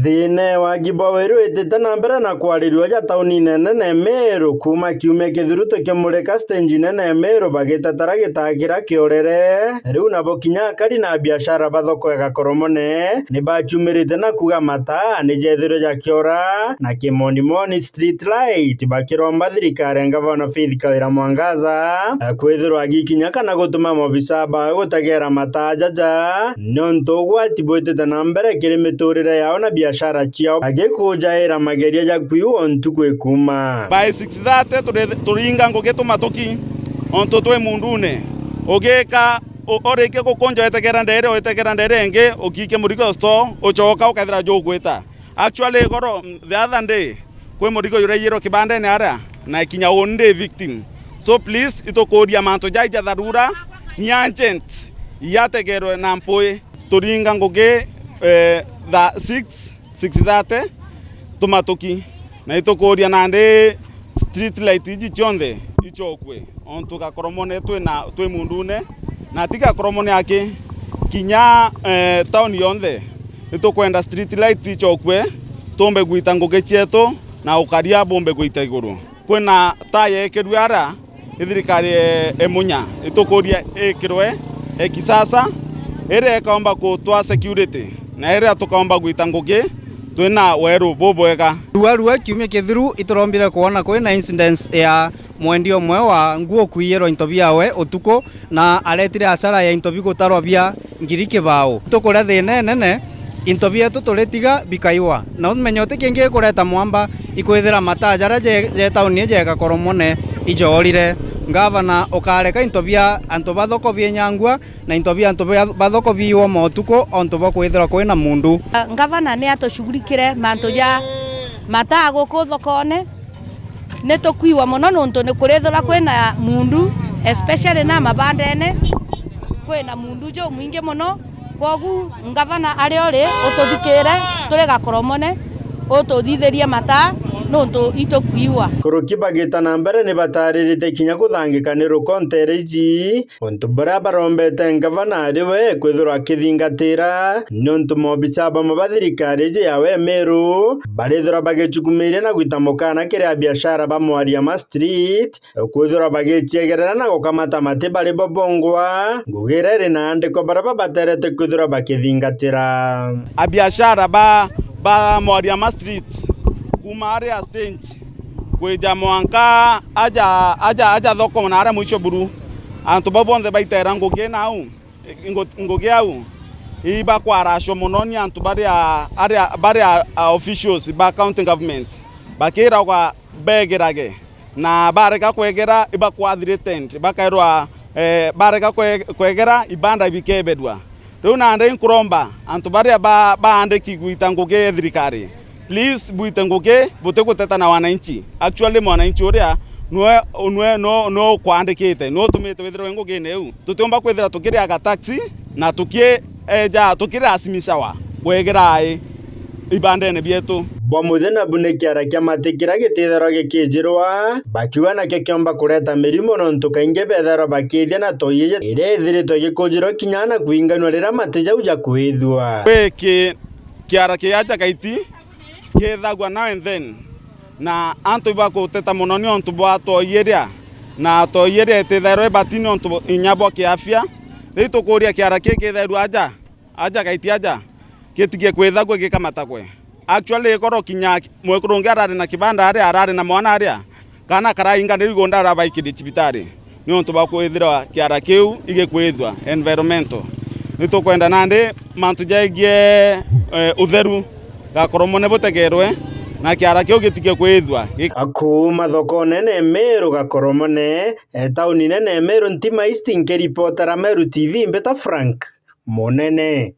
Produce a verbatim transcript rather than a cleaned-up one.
Thina e wagi bwa weru itite na mbere na kwarirua ja taunine nene Meru, kuuma kiumia kithiru tukimurika stage nene Meru bagitetera gitaa kiria kiorere. Riu nabo kinya akari na biashara ba thoko ya Gakoromone ni bachumirite na kuuga mataa ni jethirwe jakiora, na kimonimoni street light bakiromba thirikari ya ngavana Faith Kawira Mwangaza, eh, kwithirwa agikinya kana gutuma mobisa bawe gutegera mataa jaja, nontu ugwati bwitite na mbere kiri miturire yao na biashara ciao, bagikujaira mageria ja kwiu o ntuku ikuma. By six thirty turi-, turinga ngugi tumatuki, ontu twi mundune. Ugika, u-, urikia gukunja wetegera ndere, wetegera ndere ingi, ukiike murigo store, ucoka ukethira jugwita. Actually, igoro, the other day, kwi murigo juraiyirwe kibandene aria, na ikinya uni ndi victim. So please, itukuria mantu jai ja tharura, ni urgent, yategerwe na mpui. Turinga ngugi, eh, tha six, six thirty, tumatuki. Na itukuria nandi street light iji cionthe icokue. Ontu Gakoromone twi na, twi mundune, na ti Gakoromone aki, kinya, eh, tauni yonthe, nitukwenda street light icokue, tumbe gwita ngugi cietu, na ukaria bumbe gwita iguru. Kwina taa yekirue ara, i thirikari e, e Munya, itukuria ikirwe e kisasa, iria ikaomba kutwa security, na iria tukaomba gwita ngugi twina weru bubwega. Rua rua kiumia kithiru iturombire kwona kwina incidents ya mwendi umwe wa nguo kwiyirwa into biawe utuku, na aretire hasara ya into bigutarwa bia ngiri kibao. Tukuria thina inene, into bietu turitiga bikaiwa. Na umenye uti kingi gikureta mwamba, ikwithira mataa jaria je, je tauni iji ya Gakoromone ijoorire. Ngavana ukareka into bia antu ba thoko bienyangua, na into bia antu ba, ba thoko biiwa motuku ontu bwa kwithirwa kwina mundu. Ngavana ni atushughulikire mantu ja mataa guku thokone. Ni tukwiwa mono nontu ni kurithirwa kwina mundu, especially na mabandene, kwina mundu jumwingi mono. Kwogu ngavana aria uri, ututhikire turi Gakoromone, ututhithirie mataa nontu itukwiwa. Nkuruki bagita na mbere ni bataririte kinya kuthangika ni rukontere iji, untu buria barombete ngavana ari we kwithirwa akithingatira, niuntu mobica bamwe ba thirikari iji yawe Meru barithirwa bagichukumiria na gwita mukana kiri abiashara ba Mwariama Street kwithirwa bagiciegerera na gukamata mati bari bo bongwa, ngugi iria iri na andiko baria babaterete kwithirwa bakithingatira. Abiashara ba, ba Mwariama Street, kuuma aria stage kwija mwanka aja, aja, aja thoko na aria mwisho buru, antu bau bonthe baitera ngugi nau, ngu-, ngugi au, ibakwaracwa mono ni antu baria, aria, baria, a, officials ba county government, bakiragwa begerage, na barega kwegera, ibakwa threatened, bakairwa, eh, barega kwe-, kwegera, ibanda ibikeberwa. Riu nandi nkuromba antu baria ba-, baandiki gwita ngugi e thirikari, please, bwite ngugi, butiguteta na wananchi. Actually, mwananchi uria nwe, nwe, no, no ukwandikite, no utumite withirwe ngugine iu. Tutiumba kwithira tukiriaga taxi na tukieja, tukirasimishawa kwegera ai ibandene bietu. Bwa muthenya bu ni kiara kia mati kiria gititharwa gikijirwa, bakiuga nakio kiomba kureta mirimo, nontu kaingi betharwa bakithia na toyi iria ithiritwe gikujirwa kinya na kwinganua riria mati jau jakwithua. Gwi ki-, kiara kia aja Kaiti kithagua now and then, na antu ibakuteta mono niontu bwa toyi iria, na toyi iria itithairwa ibati niontu inya bwa kiafya. Riu tukuria kiara kii kithairua aja, aja Kaiti aja, gitige kwithagua gikamatagwe. Actually, ikoro kinya mwekuru ungi arari na kibanda aria, arari na mwana aria, kana karainga ni igunda arabaikirie cibitari, niuntu bwa kwithirwa kiara kiu igikwithua environmental. Nitukwenda nandi mantu jegie, eh, utheru Gakoromone butegerwe, na kiara kiu gitige kwithua gi- Akuuma thoko nene Meru Gakoromone, e tauni nene Meru Ntima East, nkiripotera Meru T V, mbita Frank Munene.